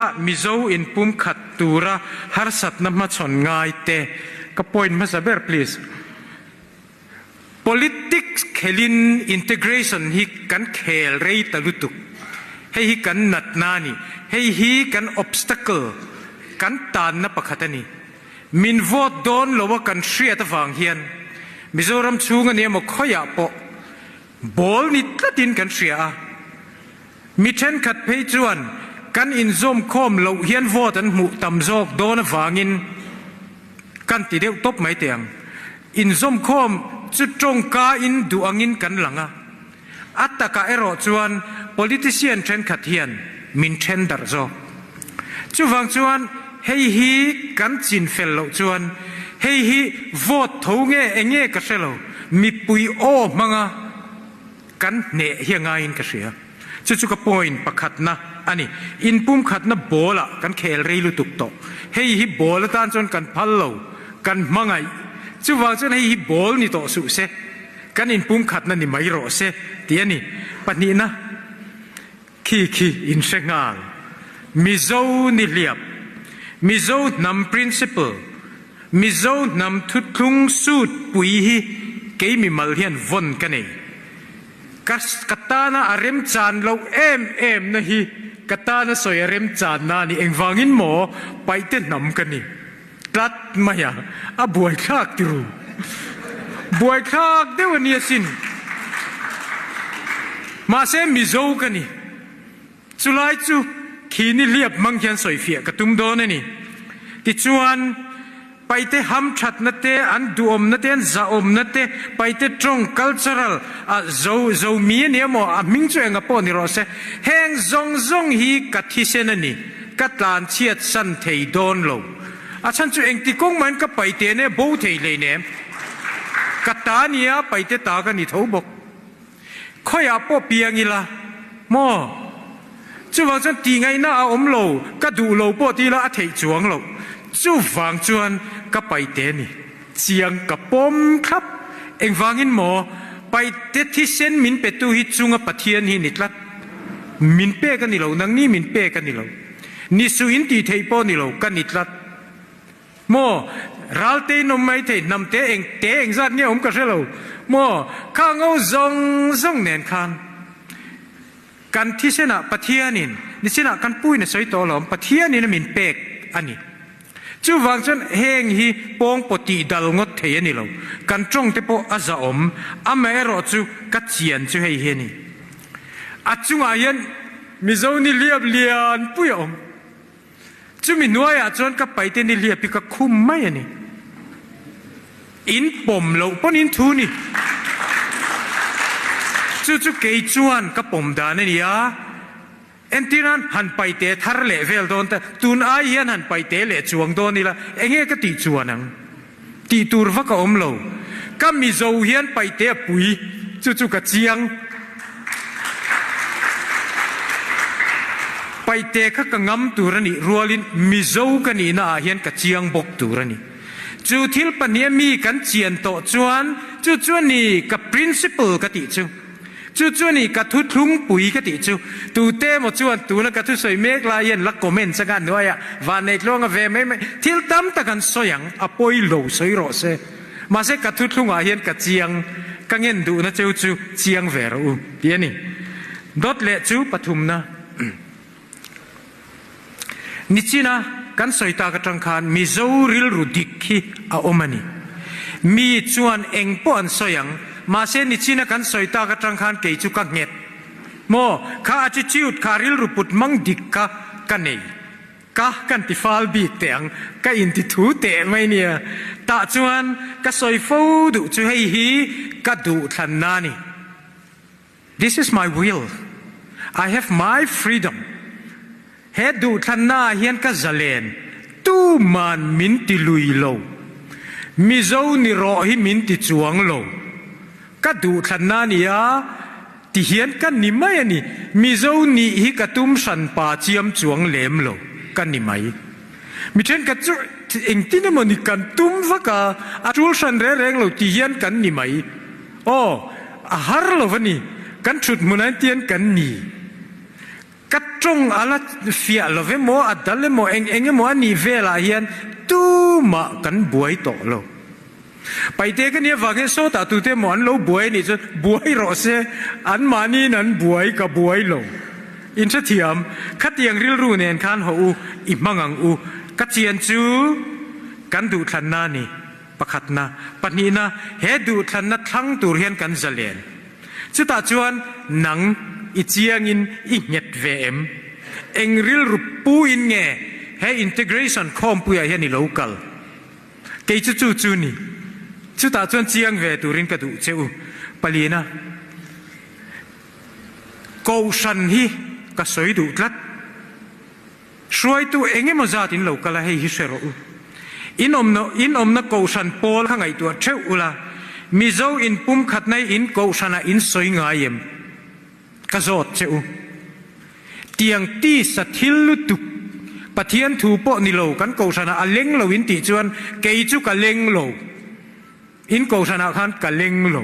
Mizo inpumkhat tura harsatna hmachhawn ngai te ka point hmasa ber please. Politics khelin integration hi kan khel rei ta lutuk. Hei hi kan natna a ni. Hei hi kan obstacle, kan tanna pakhat a ni. Min vote dawn lo a kan hriat avang hian Mizoram chhung a ni emaw khawiah pawh Ball ni tlatin kan hria a, mi thenkhat phei chuan kan inzawmkhawm loh hian vote an hmuh tam zawk dawn avangin kan ti deuh tawp mai teh ang. Inzawmkhawm chu tawngka in duh angin kan lang a, a takah erawh chuan politician thenkhat hian min then darh zawk. Chuvang chuan hei hi kan chin fel loh chuan hei hi vote tho nge enge ka hre lo, mipui aw hmanga kan hneh hi a ngaiin ka hria. Chu chu ka point pakhatna a ni. Inpumkhatna ball ah kan khel rei lutuk tawh. Hei hi ball atan chuan kan phal lo, kan hmangaih. Chuvang chuan hei hi ball ni tawh suh se, kan inpumkhatna ni mai rawh se tih a ni. Pahnihna. Khi khi in hre nghal. Mizo ni hliap, Mizo hnam principle, Mizo hnam thuthlung suit pui hi kei mimal hian vawn ka nei. Ka ka tana a remchan loh em em na hi ka tana sawi a remchan na a ni. Engvangin maw paihte hnam ka ni tlat mai a, a buaithlak ti ru. Buaithlak deuh a ni asin. Mahse Mizo ka ni. Chulai chu khi ni hliap hmang hian sawifiah ka tum dawn a ni. Tichuan, paite hamthatna te, an duhawmna te, an zahawmna te, paite tawng, cultural, a zo zomi a ni emaw, a hming chu enga pawh ni rawh se, heng zawng zawng hi ka thisen a ni. Ka tlan chhiat san thei dawn lo. A chhan chu engti kawng mahin ka paite nen bo thei hleinem. Ka ta nia paite ta ka ni tho bawk. Khawiah pawh piang ila maw? Chuvang chuan tihngaihna a awm lo, ka duh lo pawh ti ila a theih chuang loh. Chuvang chuan ka paite ni chiang ka pawm thlap. Engvangin maw? Paite thisen min petu hi chunga Pathian hi ni tlat. Min pek a ni lo, nangni min pek a ni lo. Ni suh in tih theih pawh ni lo, ka ni tlat. Maw? Ralte in awm mai thei, hnam te eng te eng zat nge awm ka hre lo. Maw? Kha ngo zawng zawng nen khan kan thisenah Pathianin, nichinah kan puin a sawi tawh alawm, Pathianin a min pek a ni. Chuvang chuan heng hi pawngpaw tih dal ngawt thei a ni lo. Kan tawng te pawh a zahawm, amaherawh chu ka chian chu hei hi a ni. A chungah hian Mizo ni hliap lian pui a awm. Chumi hnuaiah chuan ka paite ni hliap hi ka khum mai a ni. In pawm loh pawn in thu ni. Chu chu kei chuan ka pawm dan a ni a. Entirnan han paite thar leh vel dawn ta, tun ai hian han paite leh chuang dawn ila, enge ka tih chuan ang? Tih tur vak a awm lo. Ka Mizo hian paite a pui, chu chu ka chiang. Paite kha ka ngam tur a nih rualin Mizo ka nihna ah hian ka chiang bawk tur a ni. Chu thil pahniha mi kan chian tawh chuan chu chu a ni ka principle ka tih chu. Chu chu a ni ka thuthlungpui ka tih chu. Tute emaw chuan tuna ka thusawi mek lai hian la comment changa hnuaiah vanneihtluanga ve mai mai thil tam tak an sawi ang, a pawi lo sawi rawh se. Mahse ka thuthlungah hian ka chiang, ka ngen duhna cheu chu chiang ve rawh u tih a ni. Dawt leh chu pathumna. Nichina kan sawi tak atang khan Mizo rilru dik hi a awm a ni. Mi chuan eng pawh an sawi ang, mahse nichina kan sawi tak atang khan kei chu ka nghet. Maw, kha attitude, kha rilru put mang dik kha ka nei. Ka kan ti fal bik teh ang, ka inti thu teh mai nia. Tah chuan ka sawi fo duh chu hei hi ka duhthlanna a ni. This is my will. I have my freedom. He duhthlanna ah hian ka zalen tuman min ti lui lo. Mizo ni rawh hi min ti chuang lo. Ka duhthlanna a ni a, ti hian ka ni mai a ni. Mizo nih hi ka tum hran pa chiam chuang lem lo, ka ni mai. Mi thenkhat chu engtin emaw ni kan tum vak a, a tul hran reng reng lo ti hian kan ni mai. Aw, a har lo va ni, kan thut hmun ah hian tian kan ni. Ka tawng a la fiah lo emaw, a dal emaw, eng eng emaw a nih velah hian tumah kan buai tawh lo. Paite ka nih avang hian sawtah tute emaw an lo buai a nih chuan buai rawh se, anmahniin an buai, ka buai lo. Inhrethiam, khatiang rilru nen khan haw u, i hmang ang u. Ka chian chu kan duhthlanna a ni, pakhatna. Pahnihna, he duhthlanna thlang tur hian kan zalen. Chutah chuan nang i chiangin i nghet ve em? Eng rilru puin nge he integration khawmpuiah hian i lo kal? Kei chu chu chu ni. Chutah chuan chiang ve turin ka duh che u. Palina, Kohhran hi ka sawi duh tlat. Hruaitu eng emaw zat in lo kal a, hei hi hre rawh u. In awmna in awmna kohhran pawl kha ngaihtuah theuh ula, Mizo in pumkhatna hi in kohhranah in sawi ngai em? Ka zawt che u. Tiang tisa thil lutuk Pathian thu pawh ni lo kan kohhranah a leng lo in tih chuan kei chu ka leng lo. In kohhranah khan ka leng lo.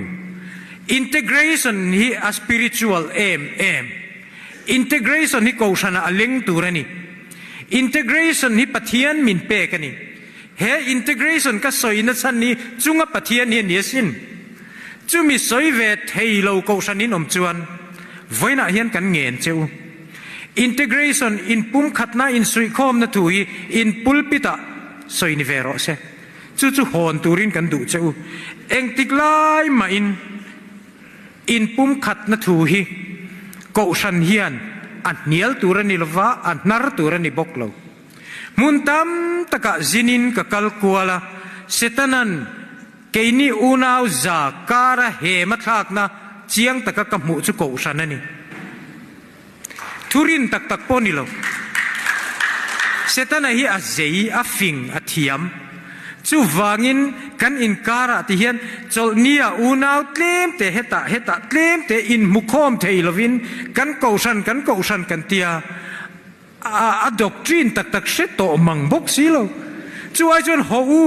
Integration hi a spiritual em em. Integration hi kohhranah a leng tur a ni. Integration hi Pathian min pek a ni. He integration ka sawi nachhan hi chunga Pathian hi a ni asin. Chumi sawi ve thei lo kohhran in awm chuan vawiinah hian kan ngen che u. Integration inpumkhatna insuihkhawmna thu hi in pulpit-ah sawi ni ve rawh se. Chu chu hawn turin kan duh che u. Engtik lai mahin inpumkhatna thu hi Kohhran hian a hnial tur a ni lova, a hnar tur a ni bawk lo. Hmun tam takah zinin ka kal kual a, Setana'n keini unau za kara hema thlakna chiang taka ka hmuh chu Kohhran a ni. Thurin tak tak pawh ni lo. Setana hi a zei, a fing, a thiam. Chuvangin kan inkarah ti hian chawlhnia unau tlem te hetah hetah tlem te inhmukhawm thei lovin kan kohhran kan kohhran kan tia a doctrine tak tak hre tawh mang bawk si lo. Chu ai chuan haw u,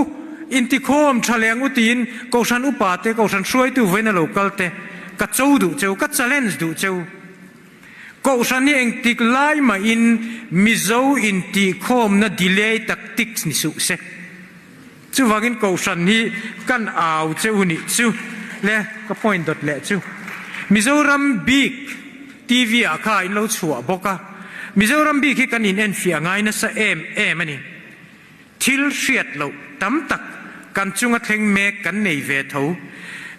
intikhawm tha leng u tiin kohhran upa te, kohhran hruaitu vawiin a lo kal te ka cho duh cheu, ka challenge duh cheu. Kohhran hi engtik lai mahin Mizo intihkhawmna delay tactics ni suh se. Chuvangin Kohhran hi kan au che u nih chu le ka point dawt leh chu. Mizoram bik TV ah kha in lo chhuah bawk a, Mizoram bik hi kan in enfiah ngai nasa em em a ni. Thil hriat loh tam tak kan chunga thleng mek kan nei ve tho.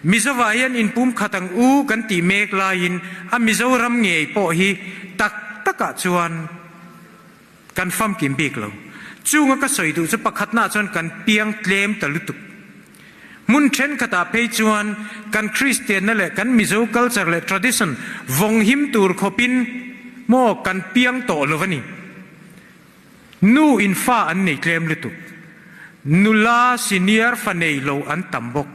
Mizovah hian inpumkhat ang u kan tih mek laiin a Mizoram ngei pawh hi tak takah chuan kan famkim bik lo. Chunga ka sawi duh chu pakhatnaah chuan kan piang tlem ta lutuk. Hmun thenkhatah phei chuan kan Kristianna leh kan Mizo culture leh tradition vawng him tur khawpin maw kan piang tawh lo a ni. Nu in fa an nei tlem lutuk. Nula senior fa nei lo an tam bawk.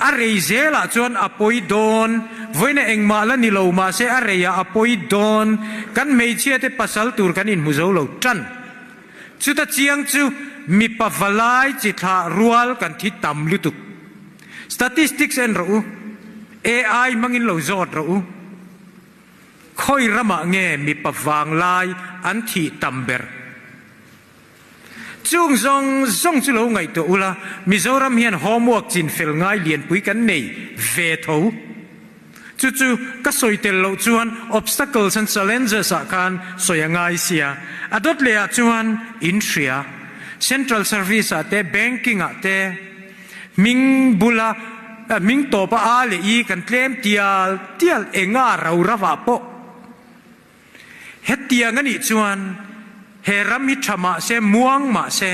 A rei zelah chuan a pawi dawn, vawiina engmah la ni lo mahse a reiah a pawi dawn, kan hmeichhia te pasal tur kan inhmu zo lo tan. Chuta chiang chu mipa valai chi thlah rual kan thi tam lutuk. Statistics en rawh u, AI hmangin lo zawt rawh u. Khawi ramah nge mipa vanglai an thih tam ber? Chung zawng zawng chu lo ngaihtuah ula, Mizoram hian homework chinfel ngai lianpui kan nei ve tho. Chu chu ka sawi tel loh chuan obstacles and challenges ah khan sawi a ngai sia. A dawt leh ah chuan in hria. Central service ah te, banking ah te, Hming bula hming tawpa a leh i kan tlem tial tial enga rau ravah pawh hetiang a nih chuan he ram hi tha mah se muang mah se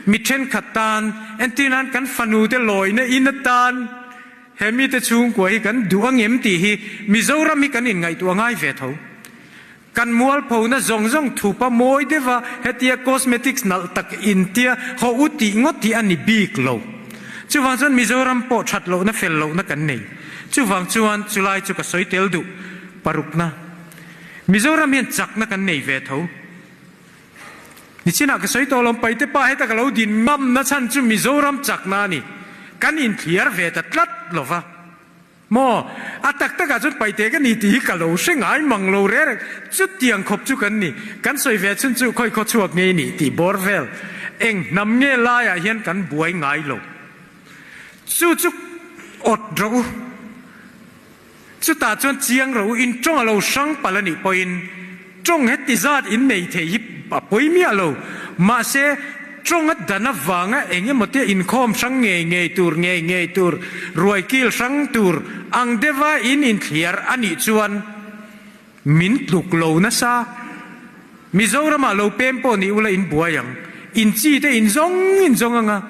mi thenkhat tan entir nan kan fanu te lawina in atan he mite chhungkua hi kan duh angem tih hi Mizoram hi kan inngaihtuah ngai ve tho. Kan mualphona zawng zawng thupa mawi deuha hetia cosmetics nalh tak intia haw u tih ngawt hi a ni bik lo. Chuvang chuan Mizoram pawh that lohna fel lohna kan nei. Chuvang chuan chulai chu ka sawi tel duh parukna. Mizoram hian chakna kan nei ve tho. Nichinah ka sawi tawh lo, Paite pa heta ka lo din ngamna chhan chu Mizoram chakna a ni. Kan inthliar ve ta tlat lova. Maw? A tak takah chuan paite ka ni tih hi ka lo hre ngai mang lo reng reng. Chutiang khawp chu kan ni. Kan sawi ve chhun chu khawi khaw chhuak nge i nih tih bawr vel. Eng hnam nge laiah hian kan buai ngai lo. Chu chu awt rawh u. Chutah chuan chiang rawh u, in tawng a lo hrang palh a nih pawhin tawng heti zat in nei thei hi a pawi miah lo. Mahse, tawng a dan avanga eng emaw te inkhawm hrang ngei ngei tur ngei ngei tur, ruai kil hrang tur ang deuha in inthliar a nih chuan min tluk lo nasa. Mizoramah lo pem pawh ni ula in buai ang, in chi te in zawng in zawng anga.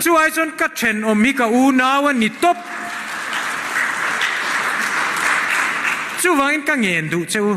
Chu ai chuan ka thenawm hi ka unau a ni tawp. Chuvangin ka ngen duh che u.